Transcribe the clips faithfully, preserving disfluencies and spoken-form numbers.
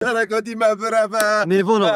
Derekatî me bireve. Nêvono.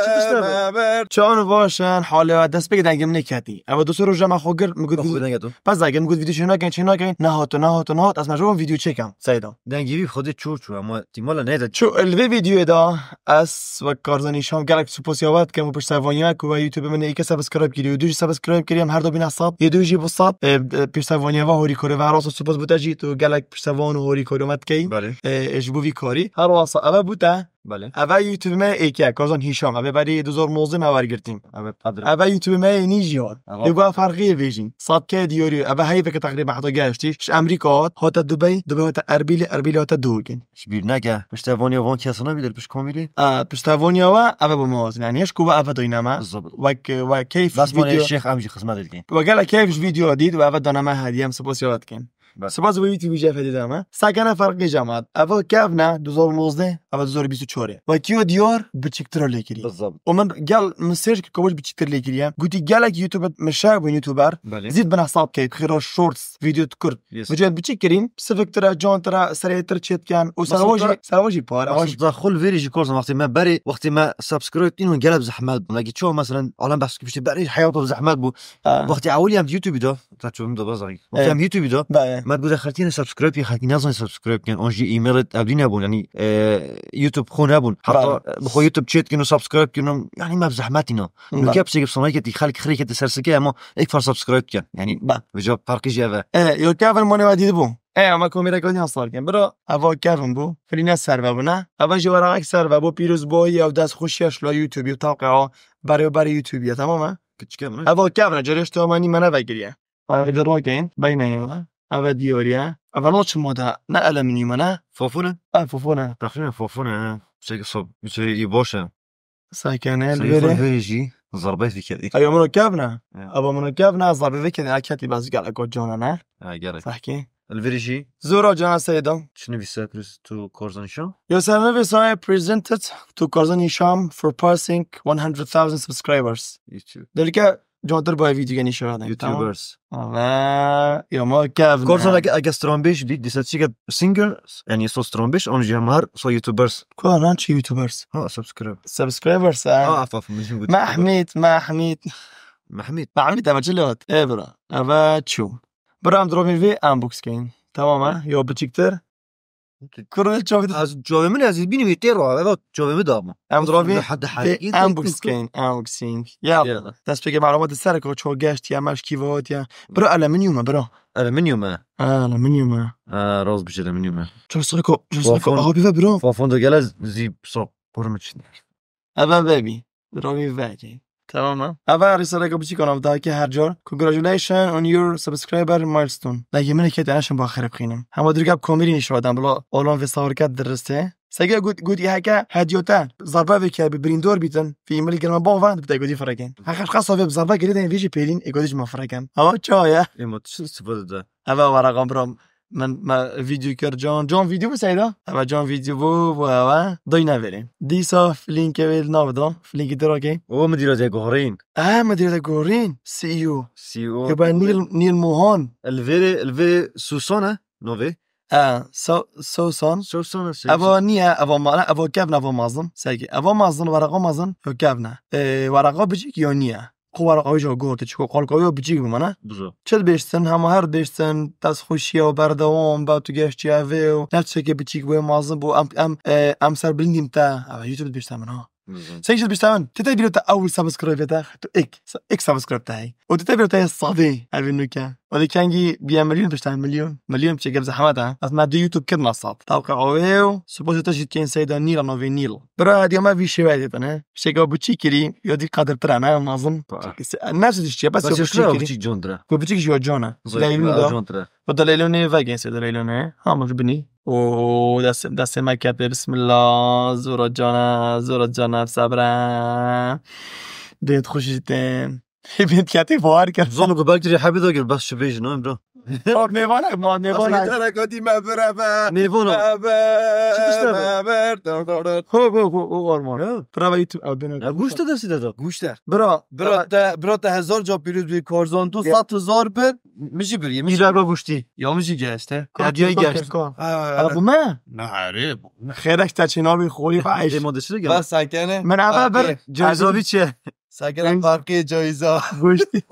Çi tişt e? Çan vaşan, halê we dest pê dengê min neketî. Ev du sê roja me xwe girt, min got, bas dengê tu. Bas dengê min got, vîdeo çê nakin, çê nakin. Nehato, nehato, nehat. Ez mecbûr bûm vîdeo çêkem, Seyda. Dengê wî xwedê çûr çû, ama tîmala neyde. Çû li vê vîdeoyê de ez wek Karzan Hîşam gelek spas ya we dikim û piştevaniya ku we YouTube min êke subscribe kiriye û du jî subscribe kiriye, em her du bîne sed, yê du jî bû sed. E, e, piştevaniya we horî kore ve, her wasa spas bo te jî, tu gelek piştevan û horî kore me dikey. Belê. E, e, ji bo vî karî. Her wasa eve bû te. Belê. Eve YouTube me êke, Karzan Hîşam, eve berî du hezar nozdeh me wergirtîn. Evet, Adre. Eve YouTube me yê nî jî hat. Evet. Ê, bu ferqiyê vêjîn. Sed K diyarî, eve heyveke teqrîben heta gehiştî. Ji Amerîka hat, hate Dubey, Dubey hate Erbîlê, Erbîlê hate Dûgin. Ji bîr neke, piştevaniya van kesana bî der piş komîlî? A, piştevaniya we, eve bu mewazin. Yani, heş ku we eve doyne me. Zobit. Wek, we keyf Bas ji vane video. Şêx em jî xizmet dikin. We gelek keyf ji video dît, we eve dane me hediye, em spas ya we dikin. Bas. Spas bo YouTube jî hediye dame. Sekene ferqê cemaat. Eve kevne, du hezar nozdeh, eve du hezar bîst û çar e. We kiyo diyar biçiktir lê kiriye. Bizzabit. O min gel min sêr ki kovac biçiktir lê kiriye. Guti gelek YouTube min şer bûn YouTuber. Belê. Zîd bina sap keyf, xira shorts, video kurt. Yes. Vêca biçik kirîn, siviktire, cantire, serêtir çêtken û serwajî, serwajî pare. Aslında xul verî jî korsan wextê me berê, wextê me subscribe tîn û gelek zehmet bûn. Lagi çoğu mesela alem behs kiştî berê heyat zehmet bû. Ha. Wextê ewil em YouTube da, ta çoğum da bazar. Wextê em YouTube da. Ba, e. Me gude xelkî ne subscribe, xelkî nazan subscribe ken. On jî e-mail ev dîne bûn. Yani, e, YouTube xo nebûn. Hatta, e, bi xo YouTube çêtkin û subscribe kin û, yani me zehmet îna. Ba. Nuke piçek sonayke tî xelk xirêke te sersike ama ek far subscribe ken. Yani, ba. Vêca farqî jî eve. E, yo Kevin mane ve dîdi bû. E, ama komîre kotî hasar ken. Bro, eva Kevin bû. Filîne serve bû, ne? Eva jî weraqek serve bû. Pîroz boyî ev dest xweşiya şlo YouTube, ev tawqe o. Berê berê YouTube ya, tamam e? Küçük emre. Eva Kevin, carê işte ama nî mene vegiriye. Eva de rokeyin, beyne ya. Eva diyoriye. Eva no çi moda? Ne alüminyum ne? Fofone? Ha, fofone. Taxminen fofone, ha. Şey, so, şey, iyi boş, ha. Sakene, Seyî elvere. Xwe verê jî zarbeyê vekerdî. Eyo mino kevna. Ya. Aba mino kevna, zarbeyê vekerdî, a ketî baz gelek o cana ne? Ha, gerek. Sahkî. Elverê jî. Zora cana Seyda. Çi nivîse, please, to Karzan Hîşam? Yo, ser nivîse, I presented to Karzan Hîşam for passing one hundred thousand subscribers. YouTube. Derke, cantir bay video geni şahane. YouTubers. Tamam. Ava, yo ma kevna. Karzan ege, ege stranbêj bî, dîsa çike singer, yani so stranbêj, an jî hem her so YouTubers. Ku anan çi YouTubers? Ha, subscribe. Subscribers, ha. Ha, af, af, min jî got. Mahmîd, Mahmîd. Mahmîd. Mahmîd, eve çi lewat? E, bira. Eve çû. Bira, em dirovîn vê unbox keyin. Tamam, ha? Yo biçiktir. Kurun çavê. Ez çavê min ez bînim tê ra, eve çavê min da mı? Em dirovîn vê unbox keyin, unboxing. Ya. Ya. Dest pêkê malûmat ser ko ço geşt ya, meş kî vot ya. Bira, alüminyum e, bira. Alüminyum e. Ha, alüminyum e. Ha, rast bije alüminyum e. Çok sıkı ko, çok sıkı ko. Fofon. Abi ve bira. Fofon da gele zî sok. Kurum için. Eve vebî. Dirovî vekê. Tamam ha. Eve rîsaleke biçîk ana dahaki her car. Congratulations on your subscriber milestone. Lagi min ket ana şim baxire bixînim. Hema dirgab komîrî nîşo adam, bila olan ve sawirket diriste. Sege gut, gut ya heke hediyote. Zarba ve ke bi birîndor bîtin. Fi e-mail girme bava, dibte gudi firakin. Ha, xeş xas ve zarba girî de vî jî pêlîn, e gudi ma firakin. Ama çawa ya? Ema tu istifade de. Eve waraqa bira. Min, me video kir can. Can video bû Seyda? Eve can video bû, bû eve. Doy neverê. Dîsa filinkê wê li nav da. Filinkê dira kê? O, min dîra de gorîn. E, min dîra de gorîn. C E O. C E O. Ê, ben Neil, Neil Mohan. Elverê, elverê Susan e, navê? E, So-, Susan. Susan e, Susan. Eva niye, eva mala, eva kevna, eva mazın. Segi, eva mazın, waraqa mazın, yo kevna. E, waraqa bicik yo niye. Xwe were qawî jî gotê, çiko qalka wê biçîk bû mana. Bizo. Çi dibêjtin, hema her dibêjtin, dest xweşiye û berdewam be, tu geştiye vê û ne tiştekê biçîk bû, mezin bû, em, em, e, em ser bilindîm te. Ev YouTube dibêjte min ha. Bizo. Sen jî dibêjte min, tu te bîro te ew subscribe te, tu ek, ek subscribe te hey. Û tu te bîro te sadê, ev nûke. Û de kengî bîye milyon dibêjte milyon. Milyon biçîk ev zehmet e. Ez me di YouTube kirina sat. Tawka awê û, spas te jî kên Seyda Nîl, navê Nîl. Bira hediya me vî şêweyê têtine. Şêka biçî kirî, ya dî qadirtir e, ne mazin. Pa. Nefs dişçiye, bes ya biçî kirî. Biçîk can dire. Ku biçîk jî ya can e. Leylû da. Can dire. Bu da leylû ne vegên se de leylû ne. Ha, mı binî. O dest, destê me kete, bismillah. Zora cana, zora cana, sabra. Dêt xweş jî tên. Hê bêt kete, bawer kir. Zon ku belki rehebî da gir, bes şibê jî, ne, bro? Bak, mêvanek ma, mêvanek. Terekatî me bireve. Mêvana. Ever. Çıkışta be. Ever. Ho ho ho, o orman. Ya. Brava YouTube, ew dene. Ya guş de destî de. Guşter. Bra. Bira te, bira te hezar ca pîroz bî, Korzan, tu Ya. sed hezar bir, mi jî bir, mi jî. Mîra goştî. Ya mi jî geşte. Ya diye geçti. Ama bu me? Ne harê bu. Xêrek te çênabî, xolî baş. Ê ma desire Bas gel. Sakene. Min eve bir Ceza bir çe. Sakene farkı caiza. Goştî.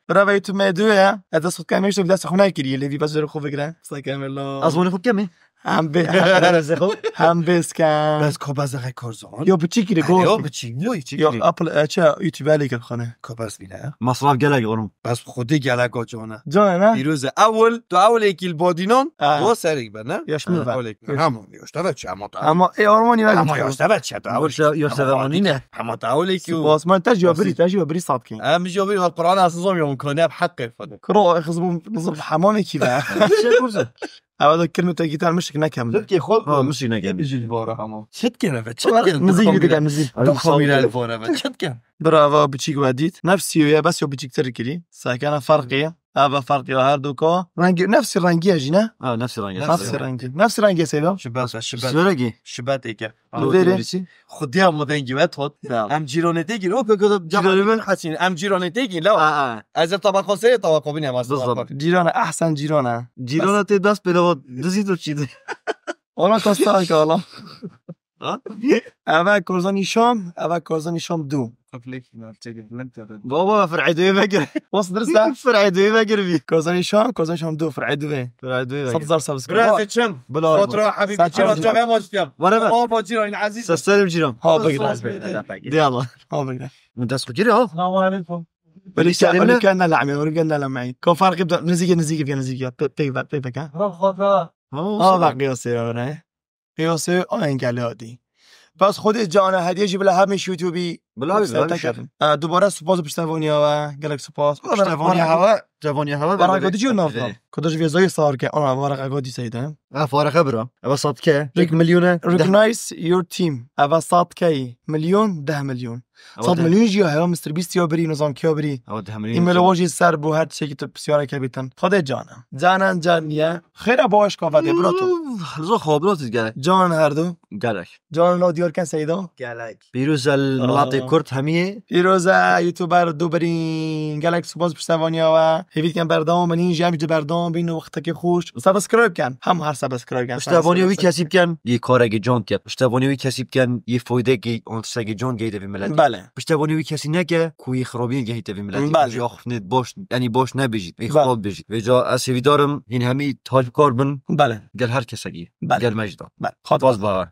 Brava YouTube me du ya. Ez dest xwe kemê işte, bir dest xwe nekiriye, lê vî bezere xwe bigre. Sakene la. Azmanı xo kemi. Hem be. Zexo. Hem besken. Bes ko bezere Korzan. Yo, biçîkî li gor. Yo biçî. Yo içi. Yo, Apple, e, çe, YouTube lê kir xane. Ko bes bine. Masraf gelek oğlum. Bes xwedê gelek o cana. Cana ne? Pîroze ewil, tu ewil ekî li badînan. Ha. O serik be ne? Yaş mı ver? Ewil ekî. Hem yaşta ve çe ama ta. Ama e orman yine. Ama yaşta ve çe ta. Yoşta yoşta ve manine. Ama ta ewil ekî. Osman te jiyabirî, te jiyabirî satkin. Em jiyabirî Kur'an asıl zom yom kone hep hakkı fadil. Kro, xizbû nizam hamamekî ve. Şey kursa. Ewa da kirmi te gitar mişik nekem. Ki xol. Ha mişik nekem. Jil bora ama. Çet kene ve çet kene. Nizî bir de nizî. Du kamîre li vore ve çet kene. Bravo, biçîk we dît. Nefsî ye, bes yo biçîktir kirî. Sakene farqî. Ava farqî ya her du ka. Rengî, nefsî rengî ye jî ne? Ha nefsi rengi. Nefsî rengî. Nefsî rengî ye seyda. Şibet be şibet. Söregi. Şibet eke. Li vêrê. Xwedî em dengî ve tot. Ya. Em cîranê tê gîn. O keko da Cîranê min. Hasin. Em cîranê tê gîn. Lewa. Ha ha. Ez ê tabaka serê tabaka bîne. Bizzat. Cîrana, ehsen cîrana. Cîrana tê dest pêlava dizî tu çî de. Ona kasta ki Allah. Ha? Eve Korzanî Şam, eve Korzanî Şam du. Baba fir'edoyu vekir. Wes dirist e? Fir'edoyu vekir bi. Korzanî Şam, Korzanî Şam du, fir'e du ve. Fir'edoyu Sed vekir. hezar subscribe. Biraz çim. Bila. Fotoğraf habibi. Sen Cîran çim. Cem Emoş diyorum. Whatever. Ama bu Cîran Aziz. Seslerim Cîran. Ha bak. Di Allah. Ha bak. Min dest xwe kiri ha. Selamun aleyküm. Böyle Sen şey, de böyle ne? kendine lami, böyle kendine lami. Ko farkı da nizî nizî nizî. Pek pek pek ha. Bırak fotoğraf. Ha bak, qiyasê ya ne. Qiyasê aynı geldi hadi. Bas xwedê cana hediye jî bila hemî YouTube'î. Bila abi, Sen bila tek abi. yapın. E, dubare spas piştevaniya ve gerek spas. Piştevaniya hava, cevaniya hava. Bara godi jî nav. Ko da ji vê zayê sar ke. Ana bara godi seyde. Ha faraka bira. Eva satke. Rik milyona. Recognize your team. Eva sat key. Milyon, deh milyon. Sat milyon jî ya, mister Beast ya birî, nizam kiya birî. Eva deh milyon. E-mail wajî ser bu her tiştekî tu pisyareke bîtin. Xwedê cana. Canan can ye. Xêra baş ka vedê birato. Zo xabrat gel. Canan her du. Gelek. Canan o diyor ken seyda. Gelek. Pîroz el miletê Kurd hemiyê. Pîroze YouTuber du birîn. Gelek spas piştevaniya we. Hêvî dikin berdewam bin, jî em ji berdewam bin û wextekî xweş. Subscribe ken. Hem her subscribe ken. Piştevaniya wî kesî bikin, yê karekî can diket. Piştevaniya wî kesî bikin, yê foydekî, an tiştekî can gehîte vî miletî. Bele. Piştevaniya wî kesî neke, ku yê xirabiyê gehîte vî miletî. Bele. Ji axiftinê baş, yanî baş nebêjît, yê Bele. xirab bêjît. Vêca ez hêvîdar im, hîn hemî takipkar bin, Bele. gel her kesekî, Bele. gel me jî da. Bele. Xat Baz bawe.